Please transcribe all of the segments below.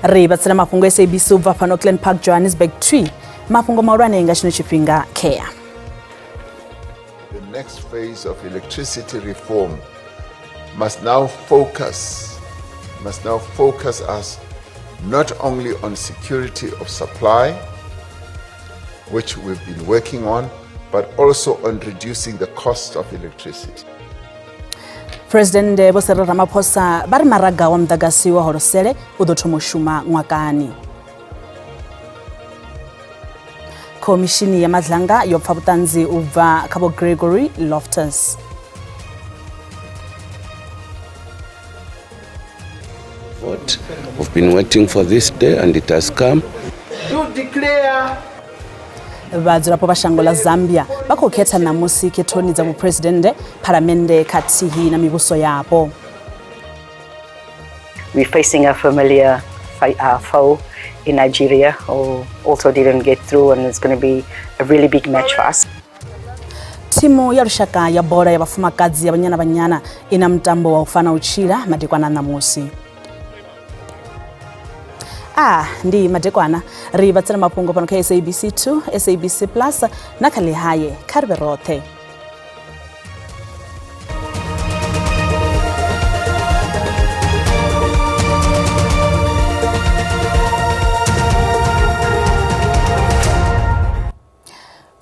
Ri vhatsela mafhungo SABC u bva fhano Glen Park, Johannesburg 2. Mafhungo mahulwane nga tshino tshifhinga kea. The next phase of electricity reform must now focus us not only on security of supply, which we've been working on, but also on reducing the cost of electricity. Presidennde Vho Cyril Ramaphosa vha ri maraga wa muḓagasi wa holosele u ḓo thoma u shuma ṅwakani. Khomishini ya Madlanga yo pfa vhuṱanzi u bva kha Vho Gregory Loftus. Vote. We've been waiting for this day and it has come. Do declare. Vhadzulapo vha shango ḽa Zambia vha khou khetha ṋamusi khethoni dza vhuphuresidennde, phalamennde khathihi na mivhuso yapo. We're facing a familiar foe in Nigeria, who also didn't get through, and it's going to be a really big match for us. Thimu ya lushaka ya bola ya vhafumakadzi ya Banyana Banyana i na mutambo wa u fana u tshila madekwana ṋamusi. A ndi madekwana ri vhatsela mafhungo fhano kha SABC 2, SABC Plus na kha Ḽihaye. Kha ri vhe roṱhe.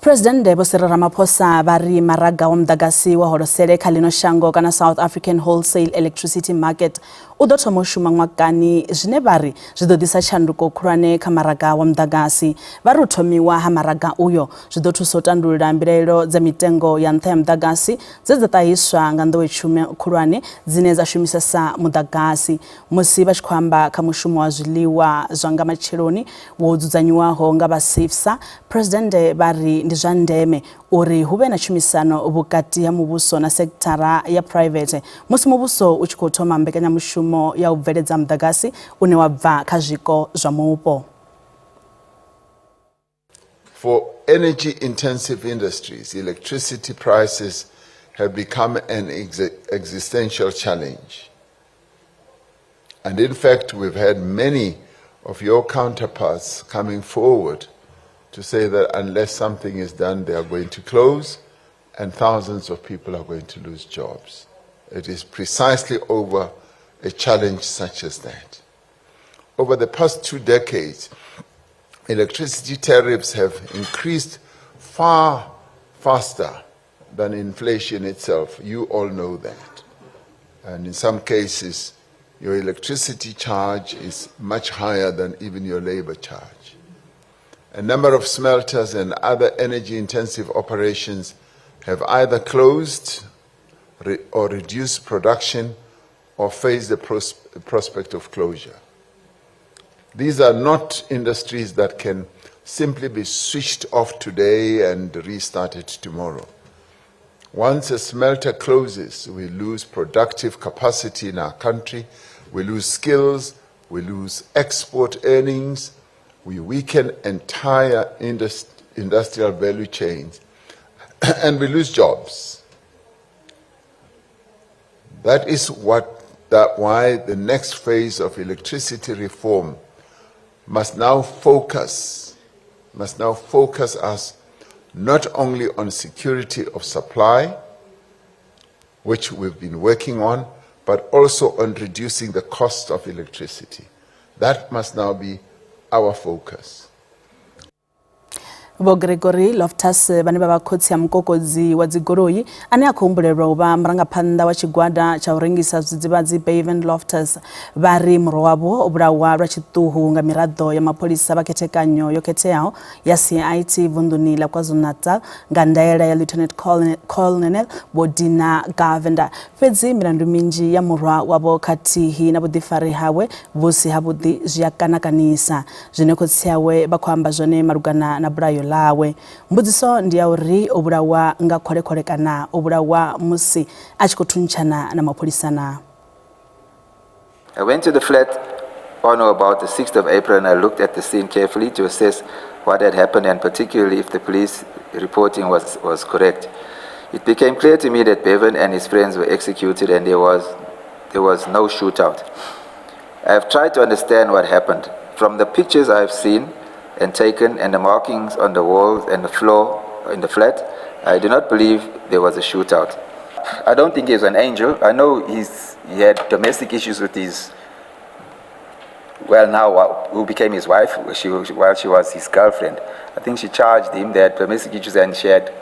Presidennde Vho Cyril Ramaphosa vha ri maraga wa muḓagasi wa holosele kha ḽino shango kana South African Wholesale Electricity Market u ḓo thoma u shuma ṅwakani, zwine vha ri zwi ḓo ḓisa tshanduko khulwane kha maraga wa muḓagasi. Vha ri u thomiwa ha maraga uyo zwi ḓo thusa u tandulula mbilaelo dza mitengo ya nṱha ya muḓagasi dze dza ṱahiswa nga nḓowetshumo khulwane dzine dza shumisesa muḓagasi. Musi vha tshi khou amba kha mushumo wa zwiḽiwa zwa nga matsheloni wo dzudzanyiwaho nga vha SEIFSA, Presidennde vha ri ndi zwa ndeme uri hu vhe na tshumisano vhukati ha muvhuso na sekithara ya phuraivethe musi muvhuso u tshi khou thoma mbekanyamushumo ya u bveledza muḓagasi une wa bva kha zwiko zwa mupo. For energy intensive industries, electricity prices have become an existential challenge. And in fact, we've had many of your counterparts coming forward to say that unless something is done, they are going to close and thousands of people are going to lose jobs. It is precisely over a challenge such as that. Over the past 2 decades, electricity tariffs have increased far faster than inflation itself. You all know that. And in some cases, your electricity charge is much higher than even your labor charge. A number of smelters and other energy intensive operations have either closed or reduced production or face the prospect of closure. These are not industries that can simply be switched off today and restarted tomorrow. Once a smelter closes, we lose productive capacity in our country, we lose skills, we lose export earnings, we weaken entire industrial value chains, and we lose jobs. That is why the next phase of electricity reform must now focus us not only on security of supply, which we've been working on, but also on reducing the cost of electricity. That must now be our focus. Vho Gregory Loftus, vhane vha vha khotsi ya mukokodzi wa dzigoloi ane a khou humbulelwa u vha murangaphanḓa wa tshigwada tsha u rengisa zwidzidzivhadzi Bevan Loftus, vha ri murwa wavho o vhulawa lwa tshiṱuhu nga miraḓo ya mapholisa vha khethekanyo yo khetheaho ya CIT vunḓuni ḽa KwaZulu-Natal nga ndaela ya Lieutenant Colonel Vho Dina Govender. Fhedzi milandu minzhi ya murwa wavho khathihi na vhuḓifari hawe vhu si havhuḓi zwi a kanakanisa zwine khotsi awe vha khou amba zwone malugana na bulayo ḽawe. Mbudziso ndi ya uri o vhulawa nga kholekhole kana o vhulawa musi a tshi khou thuntshana na mapholisa na. I went to the flat on or about the 6th of April and I looked at the scene carefully to assess what had happened and particularly if the police reporting was correct. It became clear to me that Bevan and his friends were executed and there was no shootout. I have tried to understand what happened. From the pictures I have seen and taken and the markings on the walls and the floor in the flat, I do not believe there was a shootout. I don't think he's an angel. I know he had domestic issues with his, well, now who became his wife, while she was his girlfriend. I think she charged him that domestic issues, and she had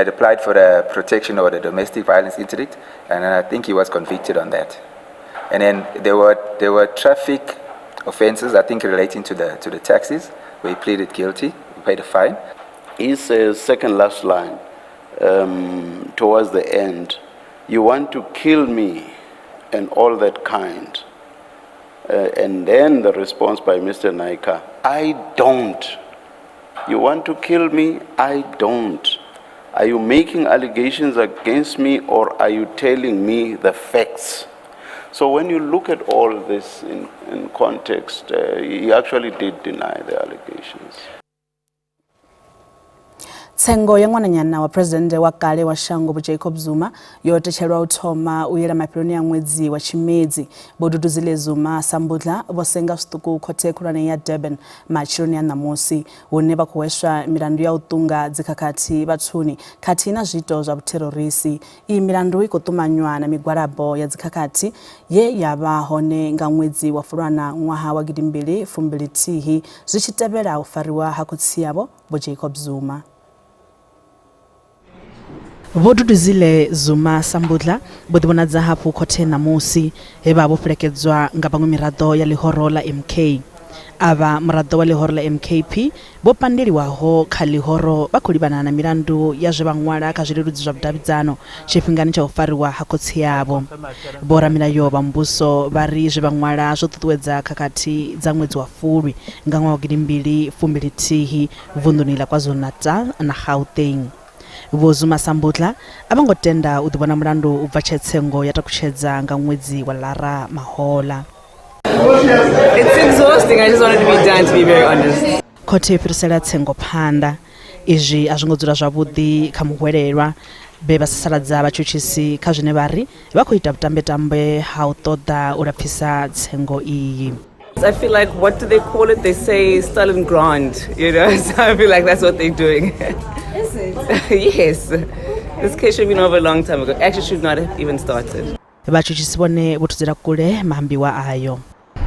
applied for a protection order, domestic violence interdict, and I think he was convicted on that. And then there were traffic offenses, I think, relating to the taxis, where he pleaded guilty, he paid a fine. He says, second last line, towards the end, you want to kill me and all that kind. And then the response by Mr. Naicker, I don't. You want to kill me? I don't. Are you making allegations against me, or are you telling me the facts? So when you look at all this in context, he actually did deny the allegations. Tsengo ya ṅwananyana wa presidennde wa kale wa shango Vho Jacob Zuma yo tetshelwa u thoma u yela mafheloni a ṅwedzi wa Tshimedzi. Vho Duduzile Zuma Sambudla vho senga zwiṱuku khothe khulwane ya Durban matsheloni a ṋamusi, hune vha khou hweswa milandu ya u ṱunga dzikhakhathi vhathuni khathihi na zwiito zwa vhutherorisi. Iyi milandu i khou ṱumanywa na migwalabo ya dzikhakhathi ye ya vha hone nga ṅwedzi wa Fulwana ṅwaha wa 2021 zwi tshi tevhela u fariwa ha khotsi avho Vho Jacob Zuma. Vho Duduzile Zuma Sambudla vho ḓivhonadza hafhu khothe ṋamusi, he vha vho fhelekedzwa nga vhaṅwe miraḓo ya ḽihoro ḽa MK. Avha muraḓo wa ḽihoro ḽa MKP vho pandeliwaho kha ḽihoro vha khou livhana na milandu ya zwe vha ṅwala kha zwileludzi zwa vhudavhidzano tshifhingani tsha u fariwa ha khotsi avho. Vhoramilayo vha muvhuso vha ri zwe vha ṅwala zwo ṱuṱuwedza khakhathi dza ṅwedzi wa Fulwi nga ṅwaha wa 2021 vunḓuni ḽa KwaZulu-Natal na Gauteng. Vho Zuma Sambudla a vho ngo tenda u ḓivhona mulandu u bva tshe tsengo ya takutshedza nga ṅwedzi wa Lara mahola. It's exhausting. I just wanted to be done, to be very honest. Khothe yo fhirisela tsengo phanḓa. Izwi a zwi ngo dzula zwavhuḓi kha muhwelelwa, vhe vha sasaladza vhatshutshisi kha zwine vha ri vha khou ita vhutambetambe ha u ṱoḓa u lapfisa tsengo iyi. I feel like, what do they call it? They say stolen grant, you know? So I feel like that's what they're doing. Is it? Yes. This case should have been over a long time ago. Actually should not have even started. Vhatshutshisi vhone vho thudzela kule maambiwa ayo.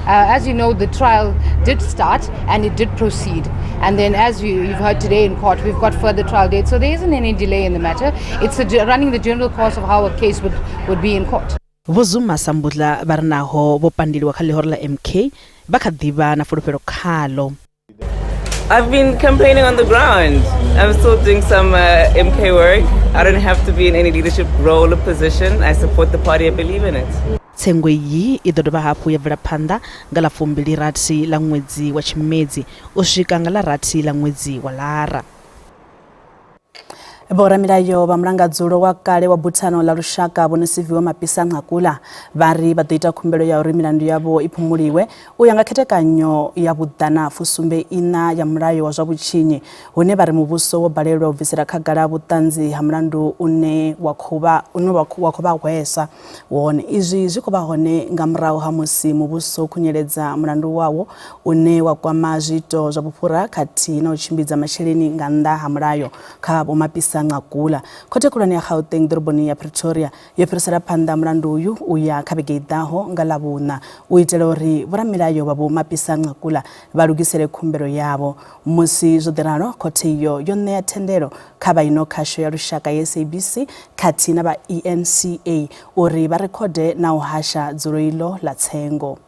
As you know, the trial did start and it did proceed. And then, as you've heard today in court, we've got further trial dates. So there isn't any delay in the matter. It's running the general course of how a case would be in court. Vho Zuma Sambudla vha ri naho vho pandeliwa kha ḽihoro ḽa MK vha kha ḓivha na fulufhelo khalo. I've been campaigning on the ground. I'm still doing some MK work. I don't have to be in any leadership role or position. I support the party. I believe in it. Tsengo iyi i ḓo dovha hafhu ya bvela phanḓa nga ḽa 26 ḽa ṅwedzi wa Tshimedzi u swika nga ḽa 6 ḽa ṅwedzi wa Lara. Vhoramilayo vha mulangadzulo wa kale wa buthano ḽa lushaka Vho Nosiviwe Mapisa Nqakula vha ri vha ḓo ita khumbelo ya uri milandu yavho i phumuliwe u ya nga khethekanyo ya vhuḓana 74 ya mulayo wa zwa vhutshinyi, hune vha ri muvhuso wo balelwa u bvisela khagala vhuṱanzi ha mulandu une wa khou vha hwesa wone. Izwi zwi khou vha hone nga murahu ha musi muvhuso khunyeledza mulandu wawo une wa kwama zwiito zwa vhufhura khathihi na u tshimbidza masheleni nga nnḓa ha mulayo kha Vho Mapisa Nqakula. Khothe khulwane ya Gauteng ḓoroboni ya Pretoria yo fhirisela phanḓa mulandu uyu u ya kha vhege i ḓaho nga Ḽavhuṋa u itela uri vhoramilayo vha Vho Mapisa Nqakula vha lugisele khumbelo yavho. Musi zwo ḓi ralo, khothe iyo yo ṋea thendelo kha vha ino khasho ya lushaka ya SABC khathihi na vha ENCA uri vha rekhode na u hasha dzulo iḽo ḽa tsengo.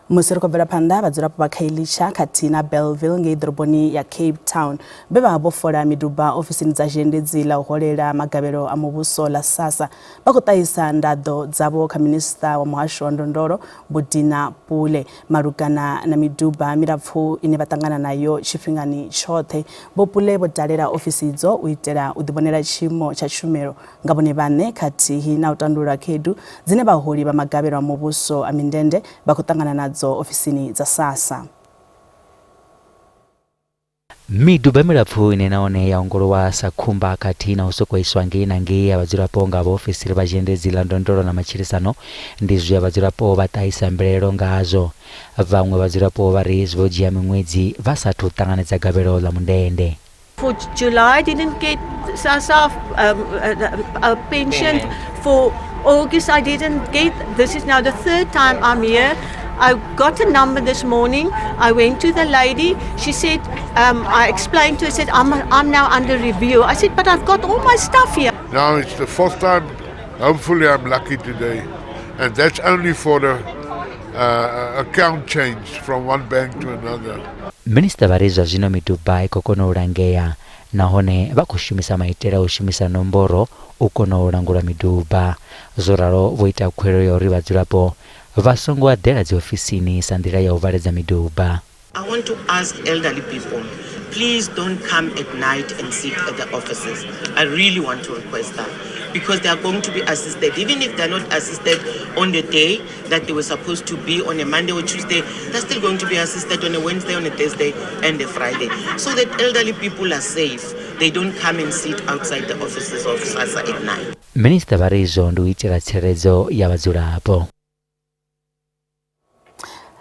Musi ri khou bvela phanḓa, vhadzulapo vha Khayelitsha khathihi na Bellville ngei ḓoroboni ya Cape Town vhe vha vho fola miduba ofisini dza zhendedzi ḽa u holela magavhelo a muvhuso ḽa SASSA vha khou ṱahisa ndaḓo dzavho kha minisiṱa wa muhasho wa ndondolo Vho Dina Pule malugana na miduba milapfu ine vha ṱangana nayo tshifhingani tshoṱhe. Vho Pule vho dalela ofisi idzo u itela u ḓivhonela tshiimo tsha tshumelo nga vhone vhaṋe khathihi na u tandulula khaedu dzine vhaholi vha magavhelo a muvhuso a mindende vha khou ṱangana nadzo ofisini dza SASSA. Miduba milapfu ine nahone ya ongolowa sa khumba khathihi na u sokou iswa ngei na ngei ya vhadzulapo nga vhaofisiri vha zhendedzi ḽa ndondolo na matshilisano ndi zwe vhadzulapo vha ṱahisa mbilaelo ngazwo. Vhaṅwe vhadzulapo vha ri zwi vho dzhia miṅwedzi vha sathu ṱanganedza gavhelo ḽa mundende. For July, didn't get SASSA a pension. For August, I didn't get. This is now the third time I'm here. I got a number this morning. I went to the lady. She said, I explained to her, said, I'm now under review. I said, but I've got all my stuff here. Now it's the fourth time. Hopefully I'm lucky today. And that's only for the account change from one bank to another. Minisiṱa vha ri zwa zwino miduba i khou kona u langea nahone vha khou shumisa maitele a u shumisa nomboro u kona u langula miduba. Zwo ralo vho ita khuwelelo ya uri vhadzulapo vha songo eḓela dziofisini sa nḓila ya u vhaledza miduba. I want to ask elderly people, please don't come at night and sit at the offices. I really want to request that, because they are going to be assisted. Even if they're not assisted on the day that they were supposed to be, on a Monday or Tuesday, they're still going to be assisted on a Wednesday, on a Thursday, and a Friday, so that elderly people are safe. They don't come and sit outside the offices of SASSA at night. Minisiṱa vha ri izwo ndi u itela tsireledzo ya vhadzulapo.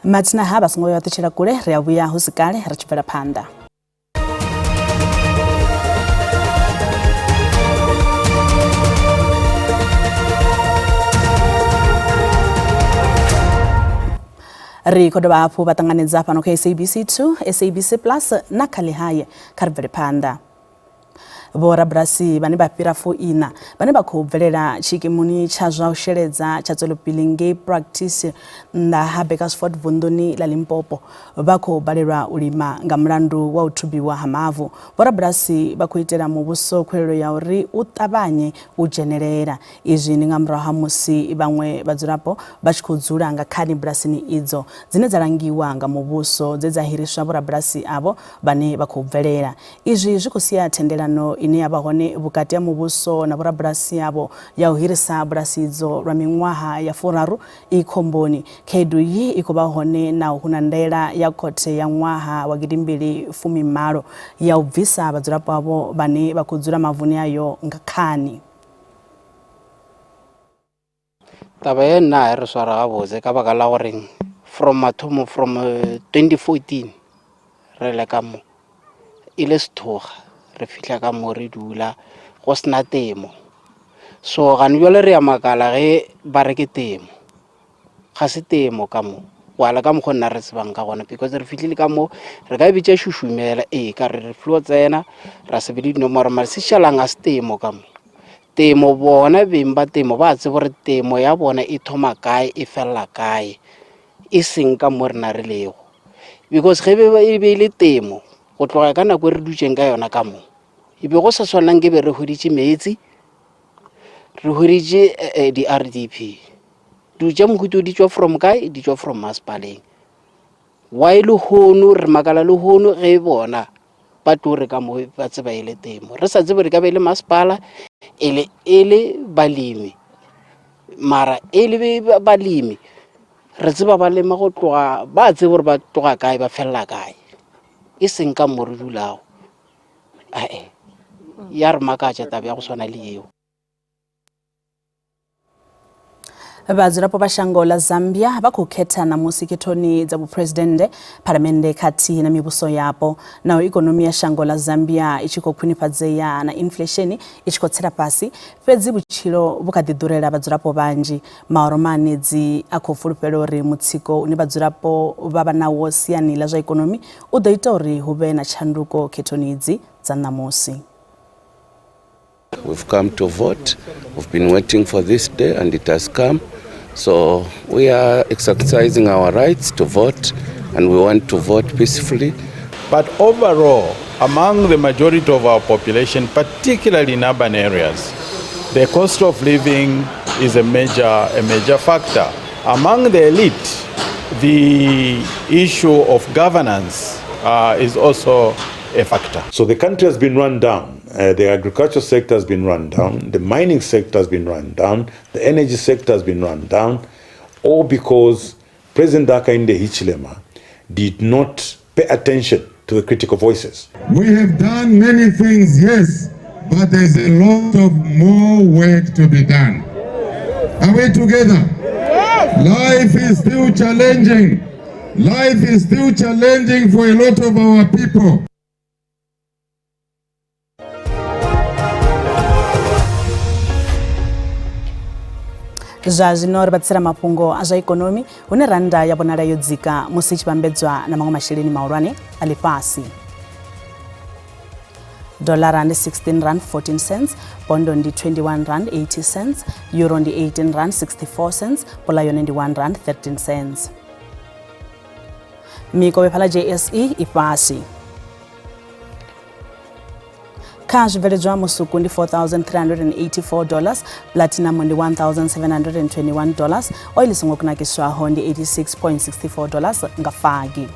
Matsina ha vha songo vhuya vha ṱutshela kule, ri a vhuya hu si kale ri tshi bvela phanḓa. Ri khou dovha hafhu vha ṱanganedza fhano kha SABC 2, SABC Plus na kha Ḽihae. Kha ri bvele phanḓa. Vhorabulasi vhane vha fhira 40 vhane vha khou bvelela tshikimuni tsha zwa u sheledza tsha tswelopele ngei Practice nnḓa ha Bakersford vunḓuni ḽa Limpopo vha khou balelwa u lima nga mulandu wa u thubiwa ha mavu. Vhorabulasi vha khou itela muvhuso khuwelelo ya uri u ṱavhanye u dzhenelela. Izwi ndi nga murahu ha musi vhaṅwe vhadzulapo vha tshi khou dzula nga khani bulasini idzo dzine dza langiwa nga muvhuso dze dza hiriswa vhorabulasi avho vhane vha khou bvelela. Izwi zwi khou sia thendelano ine ya vha hone vhukati ha muvhuso na vhorabulasi avho ya u hirisa bulasi idzo lwa miṅwaha ya 30 i khomboni. Khaedu iyi i khou vha hone naho hu na ndaela ya khothe ya ṅwaha wa 2018 ya u bvisa vhadzulapo avho vhane vha khou dzula mavuni ayo nga khani. Taba ye nna ha e re swara gabotse ka baka la goreng from mathomo from 2014 re le ka mo e le sethoga re fihla ka mo re dula go sena temo. So gane bjale re ya makala ge ba re ke temo, ga se temo ka mo go ala ka mokgwa nna re tsebang ka gona, because re fihlile ka mo re ka e bitša šušumela, ee ka re re flo tsena ra se be le dinomoro, mara se šalang ga se temo ka mo. Temo bona beng ba temo ba tseba gore temo ya bona e thoma kae e fella kae, e seng ka mo rena re lego, because ge e be e le temo go tloga ka nako e re dutšeng ka yona ka mo e be go sa swanang ke be re hweditše meetse, re hweditše di-RDP. Dilo tša mohuto di tšwa from kae? Di tšwa from masepaleng. Why lehono re makala lehono ge bona ba tlo re ka mo ba tseba e le temo, re sa tsebe re ka be e le masepala e le balemi, mara e le balemi re tseba ba lema go tloga, ba tsebe gore ba tloga kae ba felela kae, e seng ka mo re dulago. Ae ya re makatša taba ya go swana le yeo. Vhadzulapo vha shango ḽa Zambia vha khou khetha ṋamusi khethoni dza vhuphuresidennde, phalamennde khathihi na mivhuso yapo. Naho ikonomi ya shango ḽa Zambia i tshi khou khwinifhadzea na inflesheni i tshi khou tsela fhasi, fhedzi vhutshilo vhu kha ḓi ḓurela vhadzulapo vhanzhi. Mahoro maanedzi a khou fulufhela uri mutsiko une vhadzulapo vha vha nawo siani ḽa zwa ikonomi u ḓo ita uri hu vhe na tshanduko khethoni idzi dza ṋamusi. We've come to vote. We've been waiting for this day and it has come. So we are exercising our rights to vote and we want to vote peacefully. But overall, among the majority of our population, particularly in urban areas, the cost of living is a major factor. Among the elite, the issue of governance is also a factor. So the country has been run down. The agriculture sector has been run down. The mining sector has been run down. The energy sector has been run down, all because President Hakainde Hichilema did not pay attention to the critical voices. We have done many things, yes, but there's a lot of more work to be done. Are we together? Yes. Life is still challenging. Life is still challenging for a lot of our people. Zwa zwino ri vhatsela mafhungo a zwa ikonomi hune rannda ya vhonala yo dzika musi i tshi vhambedzwa na maṅwe masheleni mahulwane a ḽifhasi. Dollara ndi 16 rand 14 cents, bondo ndi 21 rand 80 cents, euro ndi 18 rand 64 cents, pula yone ndi 1 rand 13 cents. Mikovhe fhaḽa JSE i fhasi. Kha zwibveledzwa musuku ndi 4384 dollars, platinum ndi 1721 dollars, oil i songo kunakiswaho ndi 86.64 dollars nga fagi.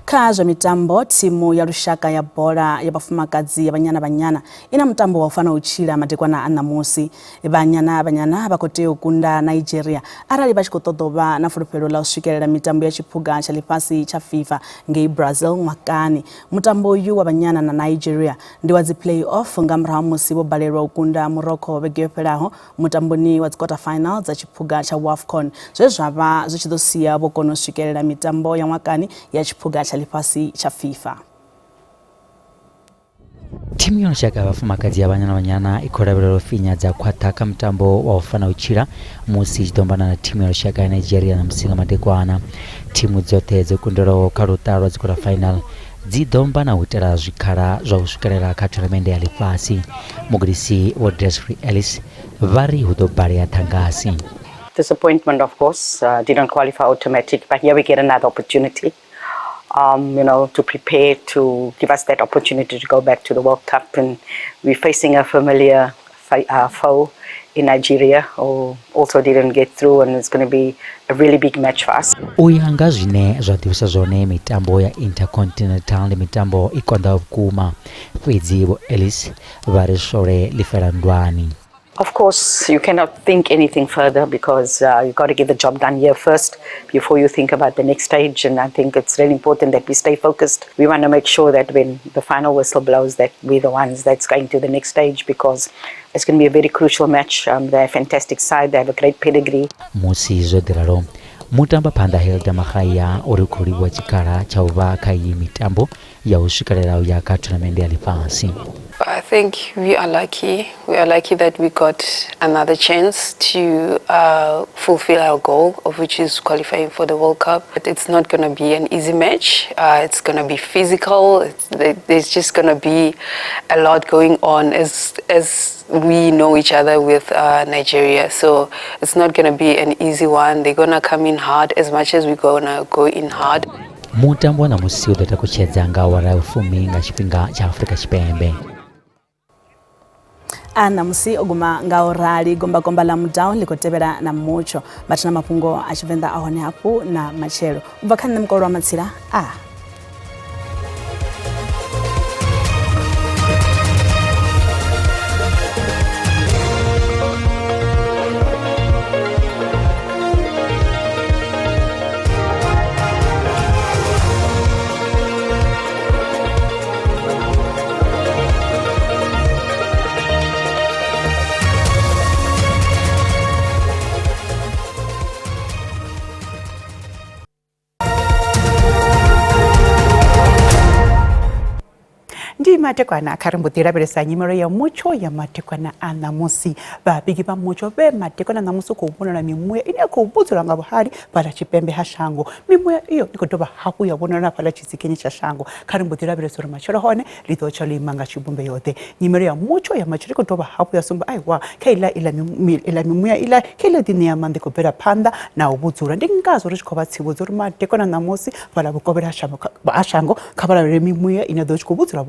Kha zwa mitambo, thimu ya lushaka ya bola ya vhafumakadzi ya Banyana Banyana i na mutambo wa u fana u tshila madekwana a ṋamusi. Banyana Banyana vha khou tea u kunda Nigeria arali vha tshi khou ṱoḓa u vha na fulufhelo ḽa u swikelela mitambo ya tshiphuga tsha ḽifhasi tsha FIFA ngei Brazil ṅwakani. Mutambo uyu wa Banyana na Nigeria ndi wa dzi play-off nga murahu ha musi vho balelwa u kunda Morocco vhege yo fhelaho mutamboni wa dzi quarter final dza tshiphuga tsha WAFCON, zwe zwa vha zwi tshi ḓo sia vho kona u swikelela mitambo ya ṅwakani ya tshiphuga tsha ḽifhasi tsha FIFA. Thimu ya lushaka ya vhafumakadzi ya Banyana Banyana i khou lavhelelwa u finya dza khwaṱha kha mutambo wa u fana u tshila musi i tshi ḓo ombana na thimu ya lushaka ya Nigeria ṋamusi nga madekwana. Thimu dzoṱhe dzo kundelwaho kha luṱa lwa dzi quarter final dzi ḓo ombana u itela zwikhala zwa u swikelela kha thonamennde ya ḽifhasi. Mugudisi Vho Desiree Ellis vha ri hu ḓo balea ṱhangasi. Disappointment, of course, didn't qualify automatic, but here we get another opportunity. To prepare to give us that opportunity to go back to the World Cup. And we're facing a familiar foe in Nigeria, who also didn't get through, and it's going to be a really big match for us. U ya nga zwine zwa ḓivhisa zwone, mitambo ya Intercontinental ndi mitambo i konḓaho vhukuma, fhedzi Vho Ellis vha ri swole ḽi fela nndwani. Of course, you cannot think anything further because you've got to get the job done here first before you think about the next stage. And I think it's really important that we stay focused. We want to make sure that when the final whistle blows, that we're the ones that's going to the next stage, because it's going to be a very crucial match. They're a fantastic side. They have a great pedigree. Musi zwo ḓi ralo, mutamba phanḓa Hilda Magaia uri u khou livhuwa tshikhala tsha u vha kha iyi mitambo ya u swikelela u ya kha thonamennde ya ḽifhasi. I think we are lucky. We are lucky that we got another chance to fulfill our goal, of which is qualifying for the World Cup. But it's not going to be an easy match. It's going to be physical. There's just going to be a lot going on as we know each other with Nigeria. So it's not going to be an easy one. They're going to come in hard as much as we're going to go in hard. Mutambo wa ṋamusi u ḓo takutshedza nga awara ya vhufumi nga tshifhinga tsha Afrika Tshipembe. A ṋamusi o guma nga u rali gombakomba ḽa mudau ḽi khou tevhela na mutsho. Vhathu na mafhungo a Tshivenḓa a hone hafhu na matshelo. U bva kha nṋe Mukolo wa Matsila a. Ndi madekwana kha ri mbo ḓi lavhelesa nyimelo ya mutsho ya madekwana a ṋamusi. Vhavhigi vha mutsho vhe madekwana a ṋamusi khou vhonala mimuya ine ya khou vhudzula nga vhuhali fhaḽa tshipembe ha shango. Mimuya iyo i khou dovha hafhu ya vhonala fhaḽa tshitsikini tsha shango. Kha ri mbo ḓi lavhelesa uri matshelo hone ḽi ḓo tsha ḽo ima nga tshivhumbeo ḓe. Nyimelo ya mutsho ya matshelo i khou dovha hafhu ya sumba aiwa kha iḽa iḽa iḽa mimuya iḽa kha iḽa ḓi ṋea maanḓa i khou bvela phanḓa na u vhudzula. Ndi ngazwo ri tshi khou vha tsivhudza uri madekwana ṋamusi fhaḽa vhukovhela ha shango kha vha lavhelele mimuya ine ya ḓo tshi khou vhudzula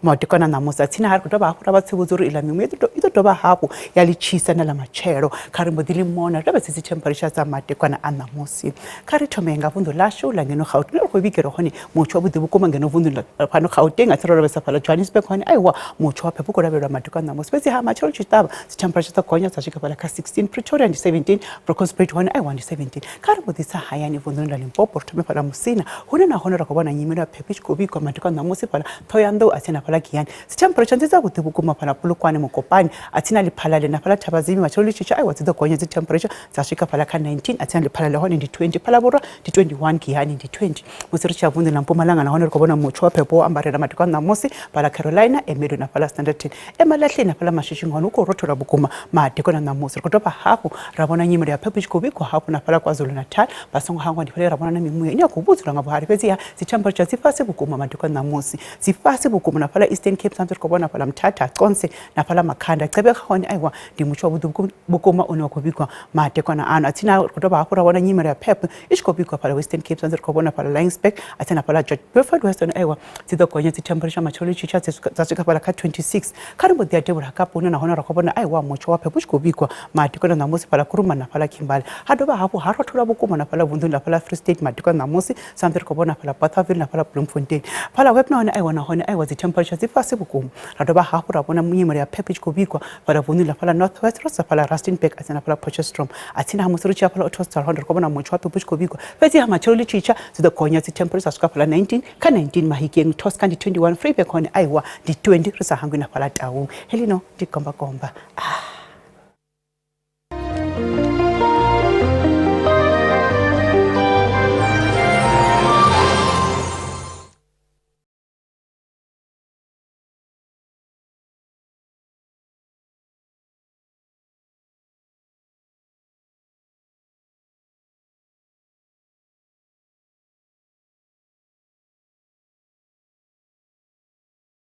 Madekwana ṋamusi a tsini ha ri khou dovha hafhu ra vha tsivhudza uri iḽa mimuya i ḓo dovha hafhu ya litshisa na ḽa matshelo. Kha ri mbo ḓi ḽi mona ri lavhelese dzi temperature dza madekwana a ṋamusi. Kha ri thome nga vunḓu ḽashu ḽa ngeno Gauteng ri khou vhigelwa hone mutsho wavhuḓi vhukuma ngeno vunḓuni ḽa fhano Gauteng a thi ro lavhelesa fhaḽa Johannesburg hone aiwa mutsho wa phepho u khou lavhelelwa madekwana ṋamusi fhedzi ha matshelo tshi ṱavha dzi temperature dza gonya dza swika fhaḽa kha 16 Pretoria ndi 17 Bronkhorstspruit hone aiwa ndi 17. Kha ri mbo ḓi tsa hayani vunḓuni ḽa Limpopo ri thome fhaḽa Musina hune nahone ra khou vhona nyimelo ya phepho i tshi khou vhigwa madekwana ṋamusi fhaḽa Ṱhohoyanḓou a tsini na fhaḽa Giyani. Dzi temperature ndi dzavhuḓi vhukuma fhaḽa Polokwane, Mokopane a tsini na Lephalale na fhaḽa Thabazimbi matshelo ḽi tshi tsha aiwa dzi ḓo gonya dzi temperature dza swika fhaḽa kha 19 a tsini na Lephalale hone ndi 20 Phalaborwa ndi 21 Giyani ndi 20. Musi ri tshi ya vunḓuni ḽa Mpumalanga nahone ri khou vhona mutsho wa phepho wo ambarela madekwana ṋamusi fhaḽa Carolina, Ermelo na fhaḽa Standerton. Emalahleni na fhaḽa Mashishing hone hu khou rothola vhukuma madekwana ṋamusi. Ri khou dovha hafhu ra vhona nyimele ya phepho i tshi khou vhigwa hafhu na fhaḽa KwaZulu-Natal. Vha songo hangwa ndi fhaḽa he ra vhona na mimuya ine ya khou vhudzula nga vhuhali fhedziha dzi temperature dzi fhasi vhukuma madekwana ṋamusi. Dzi fhasi vhukuma na fhaḽa Eastern Cape samusi ri khou vhona fhaḽa Mthatha, Conse na fhaḽa Makhanda. Gqeberha hone aiwa ndi mutsho wavhuḓi vhukuma une wa khou vhigwa madekwana ano. A tsini ri khou dovha hafhu ra vhona nyimele ya phepho i tshi khou vhigwa fhaḽa Western Cape samusi ri khou vhona fhaḽa Laingsburg a tsini na fhaḽa George Beaufort West hone aiwa dzi ḓo gonya dzi temperature matshelo ḽi tshi tsha dza swika fhaḽa kha 26. Kha ri mbo ḓi ya devhula ha Kapa hune nahone ra khou vhona aiwa mutsho wa phepho u tshi khou vhigwa madekwana ṋamusi fhaḽa Kuruman na fhaḽa Kimberley. Ha dovha hafhu ha rothola vhukuma na fhaḽa vunḓuni ḽa fhaḽa Free State madekwana ṋamusi samusi ri khou vhona fhaḽa Bothaville na fhaḽa Bloemfontein. Fhaḽa Web nahone aiwa nahone aiwa dzi temperature dzi fhasi vhukuma. Ra dovha hafhu ra vhona nyimele ya phepho i tshi khou vhigwa fhaḽa vunḓuni ḽa fhaḽa North West ro sedza fhaḽa Rustenburg a tsini na fhaḽa Potchefstroom. A tsini ha musi ri tshi ya fhaḽa Ottosdal hone ri khou vhona mutsho wa phepho u tshi khou vhigwa fhedzi ha matshelo ḽi tshi tsha dzi ḓo gonya dzi temperature dza swika fhaḽa 19 kha 19 Mahikeng, Tosca ndi 21 Vryburg hone aiwa ndi 20 ri sa hangwi na fhaḽa Taung. Heḽino ndi gomba gomba. Ah.